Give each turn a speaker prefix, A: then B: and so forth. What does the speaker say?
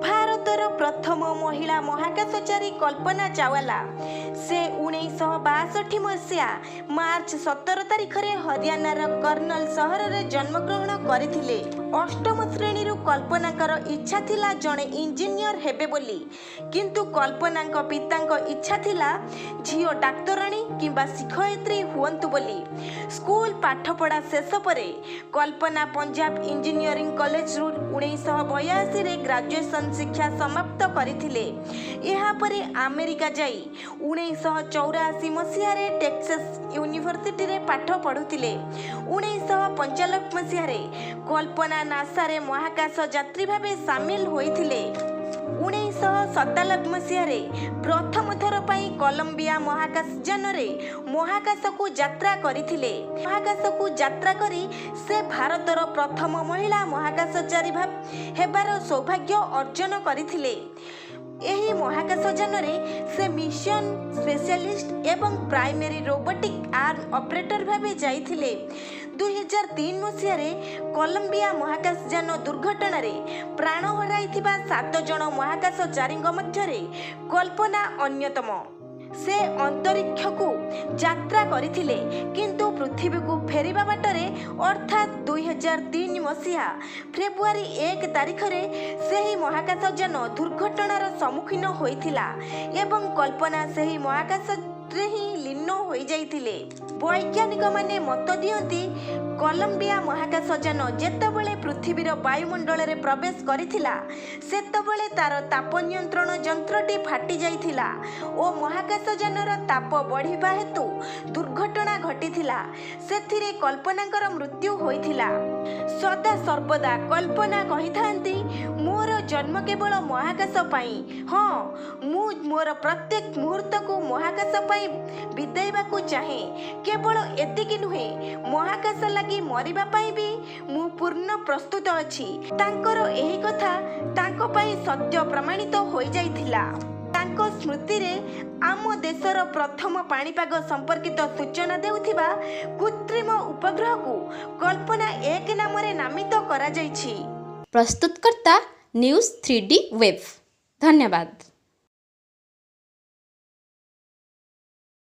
A: ଭାରତର ପ୍ରଥମ ମହିଳା ମହାକାଶଚାରୀ କଳ୍ପନା ଚାୱଲା। ସେ 1962 ମସିହା ମାର୍ଚ୍ଚ 17 ତାରିଖରେ ହରିୟାଣାର କର୍ଣ୍ଣଲ ସହରରେ ଜନ୍ମଗ୍ରହଣ କରିଥିଲେ। ଅଷ୍ଟମ ଶ୍ରେଣୀରୁ କଳ୍ପନାଙ୍କର ଇଚ୍ଛା ଥିଲା ଜଣେ ଇଞ୍ଜିନିୟର ହେବେ ବୋଲି। କିନ୍ତୁ କଳ୍ପନାଙ୍କ ପିତାଙ୍କ ଇଚ୍ଛା ଥିଲା ଝିଅ ଡାକ୍ତରାଣୀ କିମ୍ବା ଶିକ୍ଷୟିତ୍ରୀ ହୁଅନ୍ତୁ ବୋଲି। ସ୍କୁଲ ପାଠପଢ଼ା ଶେଷ ପରେ କଳ୍ପନା ପଞ୍ଜାବ ଇଞ୍ଜିନିୟରିଂ କଲେଜରୁ 1982ରେ ଗ୍ରାଜୁଏସନ୍ ଶିକ୍ଷା ସମାପ୍ତ କରିଥିଲେ। ଏହାପରେ ଆମେରିକା ଯାଇ 1984 ମସିହାରେ ଟେକ୍ସାସ୍ ୟୁନିଭର୍ସିଟିରେ ପାଠ ପଢ଼ୁଥିଲେ। 1995 ମସିହାରେ କଳ୍ପନା ନାସାରେ ମହାକାଶ ଯାତ୍ରୀ ଭାବେ ସାମିଲ ହୋଇଥିଲେ। 1997 ମସିହାରେ ପ୍ରଥମ ଥର ପାଇଁ କଲମ୍ବିଆ ମହାକାଶଯାନରେ ମହାକାଶକୁ ଯାତ୍ରା କରିଥିଲେ। ମହାକାଶକୁ ଯାତ୍ରା କରି ସେ ଭାରତର ପ୍ରଥମ ମହିଳା ମହାକାଶଚାରୀ ହେବାର ସୌଭାଗ୍ୟ ଅର୍ଜନ କରିଥିଲେ। ଏହି ମହାକାଶଯାନରେ ସେ ମିଶନ ସ୍ପେଶାଲିଷ୍ଟ ଏବଂ ପ୍ରାଇମେରୀ ରୋବୋଟିକ୍ ଆର୍ମ ଅପରେଟର ଭାବେ ଯାଇଥିଲେ। 2003 ମସିହାରେ କଲମ୍ବିଆ ମହାକାଶଯାନ ଦୁର୍ଘଟଣାରେ ପ୍ରାଣ ହରାଇଥିବା ସାତ ଜଣ ମହାକାଶଚାରୀଙ୍କ ମଧ୍ୟରେ କଳ୍ପନା ଅନ୍ୟତମ। ସେ ଅନ୍ତରୀକ୍ଷକୁ ଯାତ୍ରା କରିଥିଲେ, କିନ୍ତୁ ପୃଥିବୀକୁ ଫେରିବା ବାଟରେ, ଅର୍ଥାତ୍ 2003 ମସିହା ଫେବୃଆରୀ 1 ତାରିଖରେ ସେହି ମହାକାଶଯାନ ଦୁର୍ଘଟଣାର ସମ୍ମୁଖୀନ ହୋଇଥିଲା ଏବଂ କଳ୍ପନା ସେହି ମହାକାଶରେ ହିଁ ଲୀନ ହୋଇଯାଇଥିଲେ। ବୈଜ୍ଞାନିକମାନେ ମତ ଦିଅନ୍ତି, କଲମ୍ବିଆ ମହାକାଶଯାନ ଯେତେବେଳେ ପୃଥିବୀର ବାୟୁମଣ୍ଡଳରେ ପ୍ରବେଶ କରିଥିଲା, ସେତେବେଳେ ତାର ତାପ ନିୟନ୍ତ୍ରଣ ଯନ୍ତ୍ରଟି ଫାଟି ଯାଇଥିଲା ଓ ମହାକାଶଯାନର ତାପ ବଢ଼ିବା ହେତୁ ଦୁର୍ଘଟଣା ଘଟିଥିଲା। ସେଥିରେ କଳ୍ପନାଙ୍କର ମୃତ୍ୟୁ ହୋଇଥିଲା। ସଦା ସର୍ବଦା କଳ୍ପନା କହିଥାନ୍ତି, "ମୋର ଜନ୍ମ କେବଳ ମହାକାଶ ପାଇଁ। ହଁ, ମୁଁ ମୋର ପ୍ରତ୍ୟେକ ମୁହୂର୍ତ୍ତକୁ ମହାକାଶ ପାଇଁ ବିତେଇବାକୁ ଚାହେଁ। କେବଳ ଏତିକି ନୁହେଁ, ମହାକାଶ ଲାଗି ମରିବା ପାଇଁ ବି ମୁଁ ପୂର୍ଣ୍ଣ ପ୍ରସ୍ତୁତ ଅଛି।" ତାଙ୍କର ଏହି କଥା ତାଙ୍କ ପାଇଁ ସତ୍ୟ ପ୍ରମାଣିତ ହୋଇଯାଇଥିଲା। ତାଙ୍କ ସ୍ମୃତିରେ ଆମ ଦେଶର ପ୍ରଥମ ପାଣିପାଗ ସମ୍ପର୍କିତ ସୂଚନା ଦେଉଥିବା କୃତ୍ରିମ ଉପଗ୍ରହକୁ କଳ୍ପନା 1 ନାମରେ ନାମିତ କରାଯାଇଛି।
B: ପ୍ରସ୍ତୁତକର୍ତ୍ତା, ନ୍ୟୁଜ୍ 3D ୱେବ୍। ଧନ୍ୟବାଦ।